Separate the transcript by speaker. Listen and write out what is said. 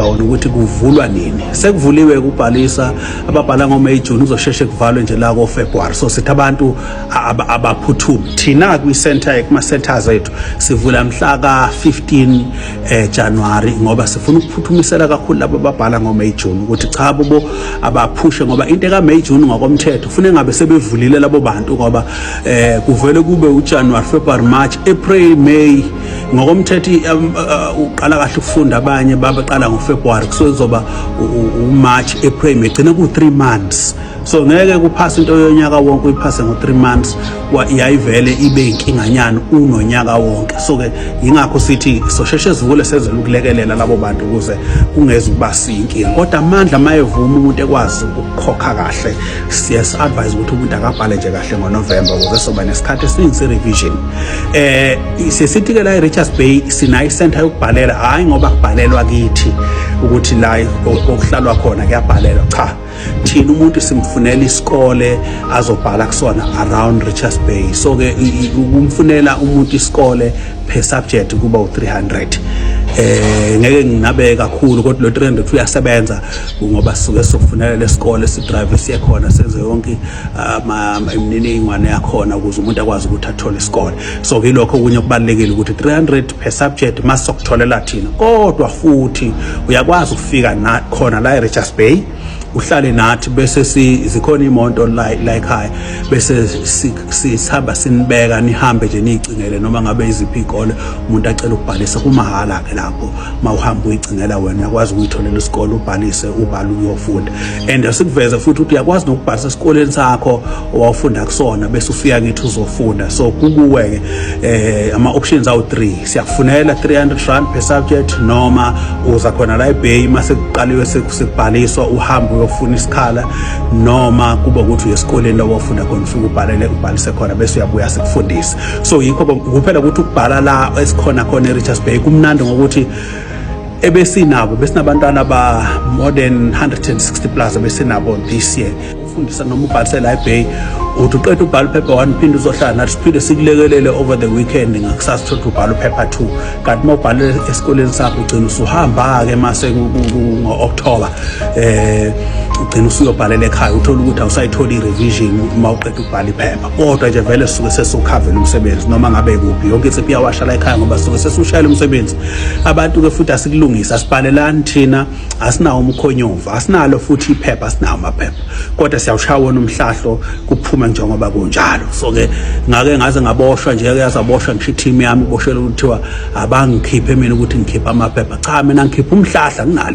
Speaker 1: Wona ukuthi kuvulwa nini. Sekuvuliwe kubhalisa ababhala ngoMay, June, kuzosheshe kuvalwe nje la ko-February. So sithi abantu abaphuthume. Thina kwi-center, kuma-centers ethu, sivula mhla ka-15 January, ngoba sifuna ukuphuthumisela kakhulu labo ababhala ngoMay, June, ukuthi cha bo, abaphushe, ngoba into eka-May, June ngokomthetho ufune ngabe sebevulile labo bantu, ngoba kuvele kube uJanuary, February, March, April, May. Ngokomthetho uqala kahle ukufunda, abanye babeqala ngoFebruary, kusuke kuzoba uMarch, April, May, gcina ku 3 months. So ngeke kuphase into yonyaka wonke uyiphase ngo 3 months, yayivele ibe inkinganyana unonyaka wonke. So ke ingakho sithi sosheshe sivule, senzele ukulekelela labo bantu ukuze kungeze ukuba siyinkinga. Kodwa amandla mayevuma, umuntu ekwazi ukukhokha kahle, siyas advise ukuthi umuntu akabhale nje kahle ngoNovember, ukuze soba nesikhathi esiningi se-revision. Sesithi ke la e-Richards Bay sinayo i-center yokubhalela, hhayi ngoba kubhalelwa kithi ukuthi la okuhlalwa khona kuyabhalelwa. Cha, thina umuntu simfunela isikole azobhala kusona around Richards Bay. So ke ukumfunela umuntu isikole per subject kuba u300. Ngeke nginabe kakhulu, kodwa lo 300 uyasebenza, ngoba sisuke sokufunela lesikole, sidrive siye khona, senze yonke ama imininingwane yakhona ukuze umuntu akwazi ukuthi athole isikole. So ke lokho okunye okubalulekile ukuthi 300 per subject masokutholela thina, kodwa futhi uyakwazi ukufika na khona la eRichards Bay, uhlale nathi, bese zikhona imoto la ekhaya, bese sihamba sinibeka, nihambe nje niyicingele noma ngabe iziphi izikole umuntu acela ukubhalisa kumahhala. Ke lapho mawuhamba uyicingela wena, uyakwazi ukuyitholela isikole, ubhalise, ubhale, uyofunda. And sikuveze futhi ukuthi uyakwazi nokubhalisa esikoleni sakho owawufunda kusona, bese ufika kithi uzofunda. So kukuwe ke, ama options awu 3: siyakufunela R300 per subject, noma uza khona la eBay mase kuqaliwe sekubhaliswa, uhambe uyofuna isikhala, noma kuba ukuthi uye esikoleni la wafunda khona, ufike ubhalele, ubhalise khona, bese uyabuya sikufundise. So yikho kuphela ukuthi ukubhala la esikhona khona eRichards Bay kumnandi, ngokuthi ebesinabo besinabantwana ba more than 160 plus ebesinabo this year. Ufundisa noma ubhalise la eBay, uthi uqeda ubhala uphepha 1, phinde uzohlala nathi, siphinde sikulekelele over the weekend, ngakusasa uthole ubhala uphepha 2. Kanti uma ubhalele esikoleni sakho, ugcina usuhamba-ke mase ngo-October, ugcina usuyobhalela ekhaya, uthola ukuthi awusayitholi i-revision uma uqeda ukubhala iphepha. Kodwa nje vele sisuke sesukhavela umsebenzi noma ngabe kuphi, yonke insipho iyawasha la ekhaya, ngoba sisuke sesushayela umsebenzi abantu-ke. Futhi asikulungisa, asibhalelani thina, asinawo umkhonyovu, asinalo futhi iphepha, asinawo amaphepha, kodwa siyawushaya wona umhlahlo kuphume njengoba kunjalo. So ke ngake ngaze ngaboshwa nje, ke yazaboshwa ngisho i-team yami, iboshelwe, kuthiwa abangikhiphe mina ukuthi ngikhiphe amaphepha. Cha, mina ngikhipha umhlahla, nginalo.